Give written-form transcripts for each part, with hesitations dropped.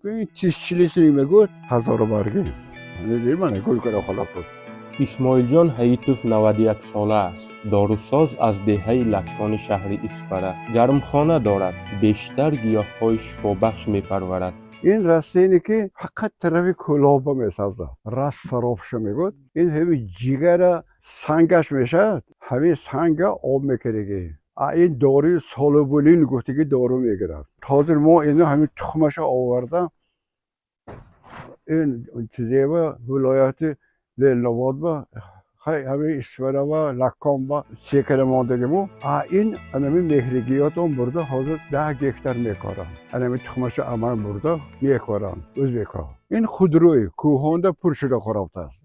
Тысячелистник мегӯяд, ҳазорбаргӣ. Мана гул кара халаб. Исмоилҷон Ҳаитов 91 сола аст. Дорусоз аз деҳаи Лаккони шаҳри Исфара. Гармхона дорад, бештар гиёҳҳои шифобахш мепарварад. Ин растение, ки фақат тарафи Кӯлоба месабзад, расторопша мегӯяд. Ин ҳами ҷигара сангаш мешавад, ҳамин санга об мекардагӣ. А ин доруи солубулин гуфтагӣ дору мегирад. Ҳозир мо ино ҳамин тухмаша оварда, ин чизева, вилояти Ленинободба, ҳамин Исфарава, Лакконба секара мондагиму. А ин анами меҳригиётон бурда, ҳозир 10 гектар мекоранд. Анами тухмаша амал бурда мекоранд ӯзбекҳо. Ин худрӯй кӯҳонда пур шуда хорафтааст,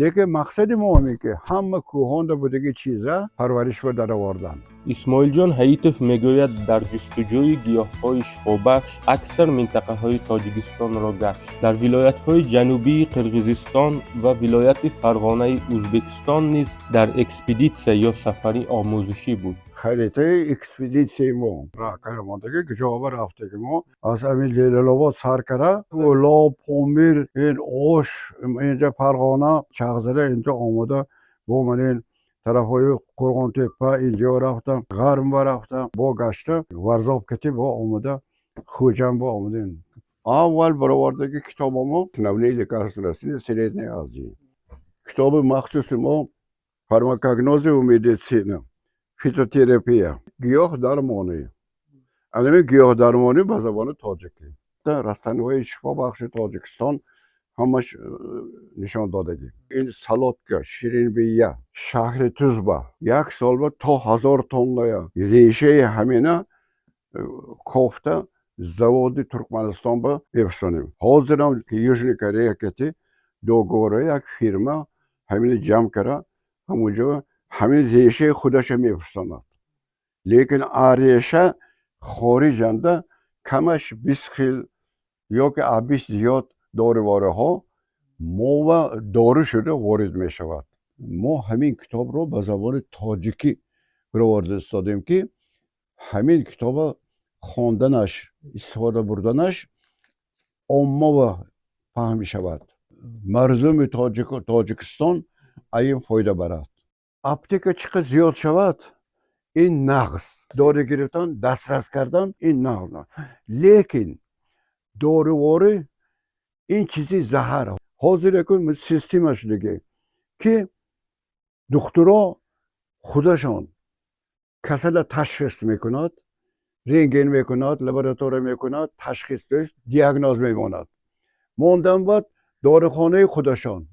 лекин мақсади мо ҳамин, ки ҳама кӯҳонда будаги чиза парвариш ба даровардан. Исмоилҷон Ҳаитов мегӯяд, дар ҷустуҷӯи гиёҳҳои шифобахш аксар минтақаҳои Тоҷикистонро гашт. Дар вилоятҳои ҷанубии Қирғизистон ва вилояти Фарғонаи Ӯзбекистон низ дар экспедитсия ё сафари омӯзишӣ буд. Харитаи экспедитсияи мо карамондаги, куҷоба рафтаги мо, аз ҳамин Ленинобод сар кара, Кӯлоб, Помир, ин Ош, инҷа Фарғона, Чағзара, инҷа омада, бо манин тарафҳои Қурғонтеппа инҷо рафтам, ғармба рафтам, бо гашта, Варзоб кати бо омада, Хӯҷанд бо омадем. Аввал баровардаги китобамо «Основные лекарственные растения Средней Азии», китоби махсуси мо «Фармакогнозия и медицина», фитотерапия, гиёҳ дармонӣ. Анами гиёҳ дармонӣ ба забони тоҷикӣ, растаниҳои шифобахши Тоҷикистон ҳамаш нишон додагӣ. Ин солодка, ширинбия, шаҳри Тузба як солба то 1000 тонная решаи ҳамина кофта заводи Туркманистон ба мефурӯшонем. Ҳозирам Южный Корея кати договора, як фирма ҳамина ҷамъ кара, ҳамонҷо ҳамин решаи худаша мефурӯшонад, лекин а реша хориҷанда камаш 20 хел ё ки аз 20 зиёд дорувориҳо мова дору шуда ворид мешавад. Мо ҳамин китобро ба забони тоҷикӣ бароварда истодем, ки ҳамин китоба хонданаш, истифода бурданаш оммава фаҳм мешавад, мардуми Тоҷикистон аз ин фоида барад. Аптека чӣ қадр зиёд шавад, ин нағз. Дору гирифтан, дастрас кардан ин нағз, лекин доруворӣ ин чизи заҳар. Ҳозир якун система шудагӣ, ки духтуро худашон касала ташхис мекунад, рентген мекунад, лаборатория мекунад, ташхис, диагноз мемонад. Мондан баъд дорухонаи худашон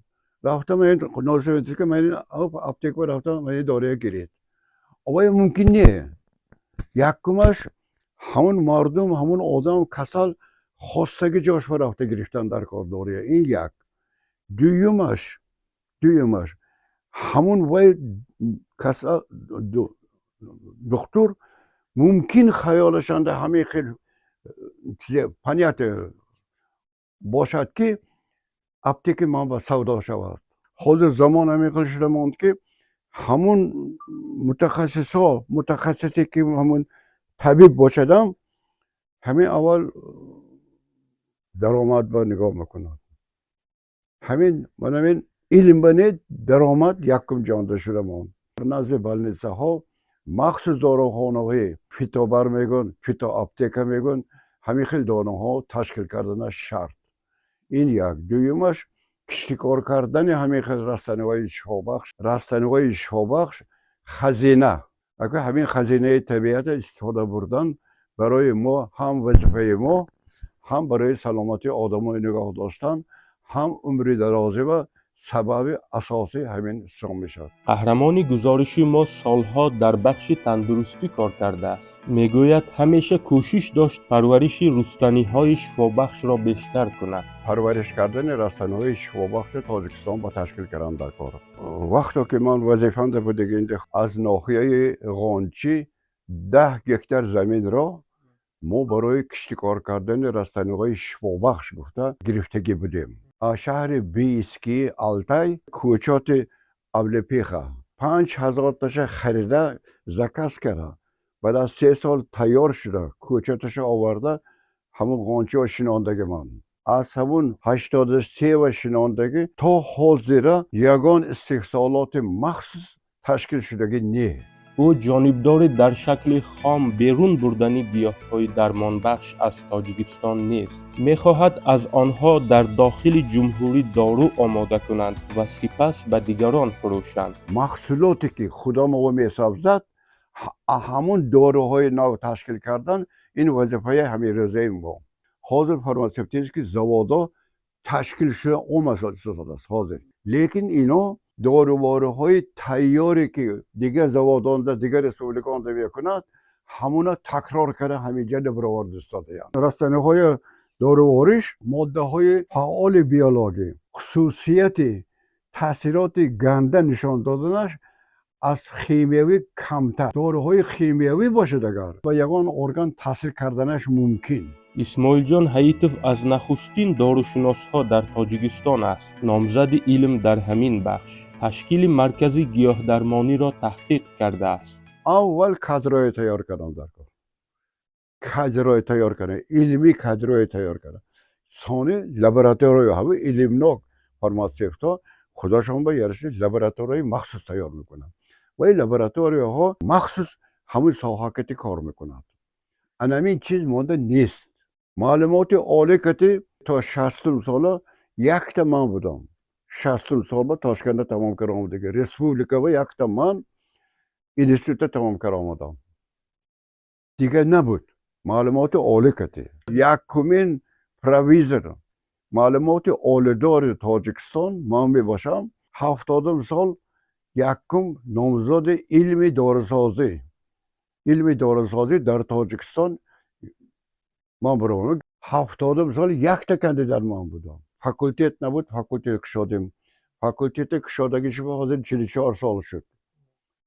рафтам, ки ман аптека рафтам, ман дория гиред. Овая мумкин не. Якумаш, ҳамун мардум, ҳамун одам касал хостаги ҷошба рафта гирифтан дар кор дория, ин як. Дуюмаш, ҳамун вай касал духтур мумкин хаёлашанда ҳамин хел понятие бошад, ки аптеки ман ба савдо шавад. Ҳозир замон ҳамин хел шуда монд, ки ҳамун мутахассисҳо, мутахассисе ки ҳамун табиб бошадам, ҳамин аввал даромад ба нигоҳ мекунад. Ҳамин манамин илм ба не, даромад якум ҷонда шуда монд. Назди больница ҳо махсус дорухонаҳои фитобар мегӯн, фитоаптека мегӯн, ҳамин хел дорухонаҳо ташкил карданаш шарт. Ин як. Дуюмаш, киштикор кардани ҳамин хел растаниҳои шифобахш. Растаниҳои шифобахш хазина, ака, ҳамин хазинаи табиата истифода бурдан барои мо ҳам вазифаи мо, ҳам барои саломатии одамои нигоҳ доштан, ҳам умри дарозӣ ва сабаби асосӣ ҳамин ҳисоб мешавад. Қаҳрамони гузориши мо солҳо дар бахши тандурустӣ кор кардааст. Мегӯяд, ҳамеша кӯшиш дошт парвариши рустаниҳои шифобахшро бештар кунад. Парвариш кардани растаниҳои шифобахши Тоҷикистон ба ташкил кардан дар кор. Вақто ки ман вазифамда будагинде, аз ноҳияи Ғончӣ 10 гектар заминро мо барои киштикор кардани растаниҳои шифобахш гуфта гирифтагӣ будем. Шаҳри Бийски, Алтай, кӯчоти облепиха 5000 таша харида, заказ карда, баъд аз 3 сол тайёр шуда, кӯчоташа оварда. Ҳамун ғончиҳо шинондагӣ ман. Аз ҳамун 83 ва шинондагӣ то ҳозира ягон истеҳсолоти махсус ташкил шудагӣ не. Ӯ ҷонибдори дар шакли хом берун бурдани гиёҳҳои дармонбахш аз Тоҷикистон нест. Мехоҳад, аз онҳо дар дохили ҷумҳурӣ дору омода кунанд ва сипас ба дигарон фурӯшанд. Маҳсулоте ки худомо месабзад, ҳамун доруҳои нав ташкил кардан, ин вазифаи ҳамирӯзаи мо. Ҳозир фармацевтический заводо ташкил шуда омадааст ҳозир, лекин ино дорувориҳои тайёре, ки дигар заводонда, дигар республикаонда мекунад, ҳамуна такрор карда, ҳаминҷа бароварда истодаянд. Растаниҳои дорувориш моддаҳои фаъоли биологӣ, хусусияти таъсироти ганда нишон доданаш аз химиявӣ камтар. Доруҳои химиявӣ бошад агар, ба ягон орган таъсир карданаш мумкин. Исмоилҷон Ҳаитов аз нахустин дорушиносҳо дар Тоҷикистон аст, номзади илм дар ҳамин бахш. Ташкили маркази гиёҳдармониро таҳқиқ кардааст. Аввал кадрое тайёр кардам дар кор, кадрое тайёр кардам, илмӣ кадрое тайёр кардам. Сони лаборатория, ҳама илмнок фарматсевтҳо худошон ба яраши лабораторияи махсус тайёр мекунанд ва ин лабораторияҳо махсус ҳамин соҳа кати кор мекунанд. Анамин чиз монда нест. Маълумоти олӣ кати то 60-ум сола якта ман будам. 60-ум сол ба Тошканда тамом карда омадаги, республикава якта ман институтта тамом карда омадам, дигар набуд. Маълумоти олӣ кати якумин провизор, маълумоти олидори Тоҷикистон ман мебошам. 70-ум сол якум номзади илми дорусозӣ, илми дорусозӣ дар Тоҷикистон ман баромадам. 70-ум сол якта кандидат ман будам. Факултет набуд, факултет кушодем. Факултети кушодагӣ ҳозир 44 сол шуд.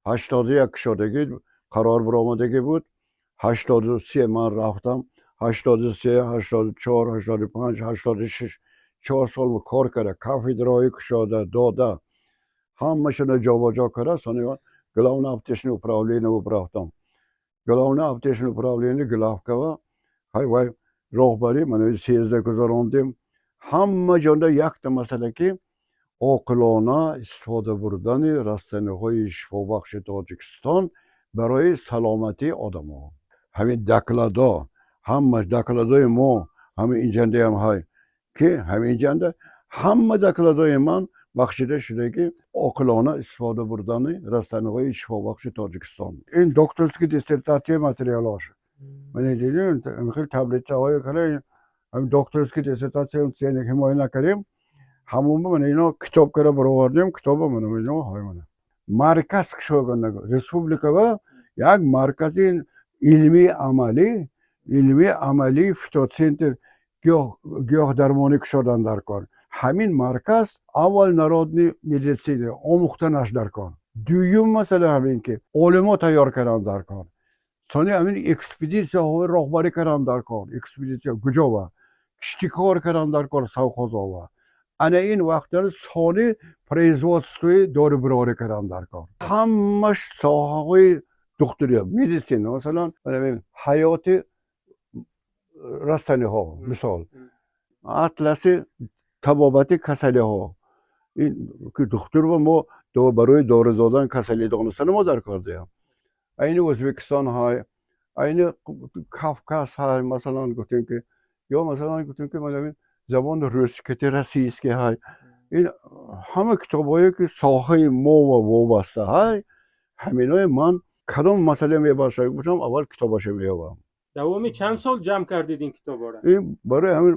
81 кушодагӣ қарор баромадагӣ буд, 83 ман рафтам. 83, 84, 85, 86, 4 сол кор карда, кафедраҳои кушода дода, ҳамашона ҷобаҷо карда. Сони главное аптечное управление рафтам. Главное аптечное управление, главкава, ҳай вай роҳбарӣ мана 13 гузарондем. Ҳама ҷонда якта масъала, ки оқилона истифода бурдани растаниҳои шифобахши Тоҷикистон барои саломатии одамҳо. Ҳамин докладо, ҳама докладои мо ҳамин инҷандаям ҳай, ки ҳамин ҷанда ҳама докладои ман бахшида шуда, ки оқилона истифода бурдани растаниҳои шифобахши Тоҷикистон. Ин докторский диссертатсия материалош, мана дидем, хел таблицаҳое кара, ҳамин докторский диссертатсия ҳимоя накардем, ҳамон мана ино китоб кара баровардем. Китоба мана ино ҳай, мана марказ кушода, республикава як маркази илмии амалӣ, илмии амалии фитоцентр гиёҳдармонӣ кушодан дар кор. Ҳамин марказ аввал народный медицина омӯхтанаш дар кор. Дуюм масъала ҳамин, ки олимо тайёр кардан дар кор. Сони ҳамин экспедитсияҳои роҳбарӣ кардан дар кор. Экспедитсия куҷова, киштикор кардан дар кор, совхозова. Ана ин вақтари сони производствои дорубирорӣ кардан дар кор. Ҳамаш соҳаҳои духтурия, медицина, масалан, ҳаёти растаниҳо, мисол, атласи табобати касалиҳо. Ин ки духтур ба мо барои дору додан, касалӣ донистани мо дар кор диҳам. Айни Ӯзбекистон ҳай, айни Кавказ ҳай, масалан, гуфтем ки, ё масалан, гуфтем ки, мана забони русский, российский ҳай. Ин ҳама китобҳое, ки соҳаи мо ва вобаста ҳай, ҳаминое ман кадом масъала мебошад, бошам, аввал китобаша меёбам. Давоми чанд сол ҷамъ кардед ин китобҳоро? Ин барои ҳамин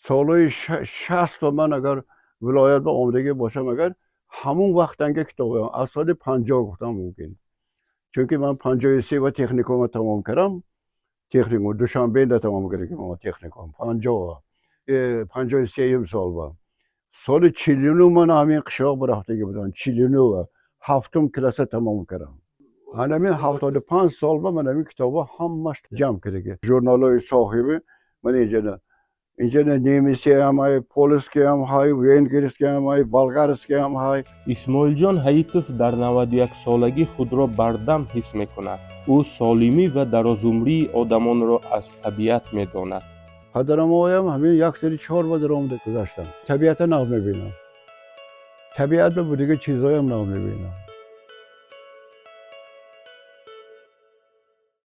солҳои 60 ба ман агар вилоят ба омадагӣ бошам, агар ҳамун вақтанга китоб, аз соли 50 гуфтам мумкин, чунки ман 53 ва техникума тамом кардам. Техникум Душанбеда тамом кардам, техникум 53-юм сол ба. Соли 49 ман ҳамин қишлоқ бирафтагӣ будам, 49 ҳафтум класса тамом кардам. Ҳамин 75 сол ба ман ҳамин китобҳо ҳамаш ҷамъ кардагӣ. Журналҳои соҳиби ман инҷа. Инҷа немисӣ ҳам ҳай, польский ҳам ҳай, венгерский ҳам ҳай, болгарский ҳам ҳай. Исмоилҷон Ҳаитов дар 91 солагӣ худро бардам ҳис мекунад. Ӯ солимӣ ва дарозумрии одамонро аз табиат медонад. Падарам оям ҳамин 104 ба даромада гузаштам. Табиата нағз мебинам. Табиат ба дига чизоям нағз мебинам.